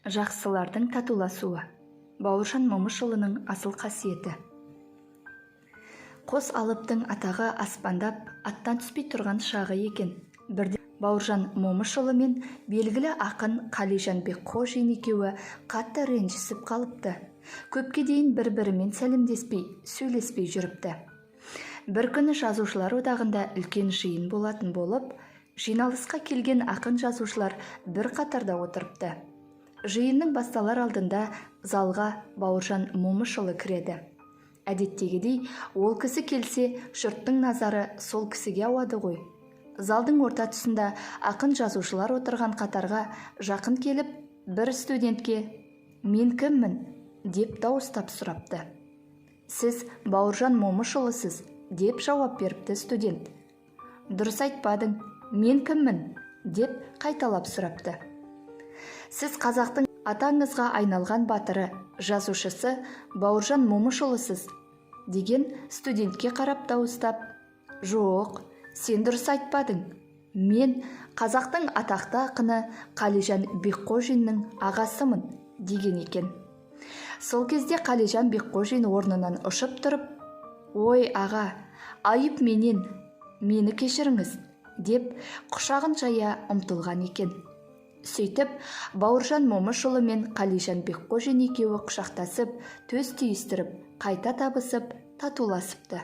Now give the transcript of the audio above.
Жақсылардың татуласуы. Бауыржан Момышұлының асыл қасиеті. Қос алыптың атағы аспандап, аттан түспей тұрған шағы екен. Бірде Бауыржан Момышұлы мен белгілі ақын Қалижан Бекқожин екеуі қатты ренжісіп қалыпты. Көпке дейін бір-бірімен сәлемдеспей, сөйлеспей жүріпті. Бір күні Жазушылар одағында үлкен жиын болатын болып, жиналысқа келген ақын жазушылар бір қатарда отырыпты. Жиынның басталар алдында залға Бауыржан Момышұлы кіреді. Әдеттегідей, ол кісі келсе, жұрттың назары сол кісіге ауады ғой. Залдың орта тұсында ақын жазушылар отырған қатарға жақын келіп, бір студентке: «Мен кіммін?» – деп дауыстап сұрапты. «Сіз Бауыржан Момышұлысыз», – деп жауап беріпті студент. «Дұрыс айтпадың, мен кіммін?» – деп қайталап сұрапты. «Сіз қазақтың аты аңызға айналған батыры, жазушысы Бауыржан Момышұлысыз», – деген студентке қарап дауыстап: «Жоқ, сен дұрыс айтпадың, мен қазақтың атақты ақыны Қалижан Бекқожиннің ағасымын», – деген екен. Сол кезде Қалижан Бекқожин орнынан ұшып тұрып: «Ой, аға, айып менен, мені кешіріңіз», – деп құшағын жая ұмтылған екен. Сөйтіп, Бауыржан Момышұлы мен Қалижан Бекқожин екеуі құшақтасып, төс түйістіріп, қайта табысып, татуласыпты.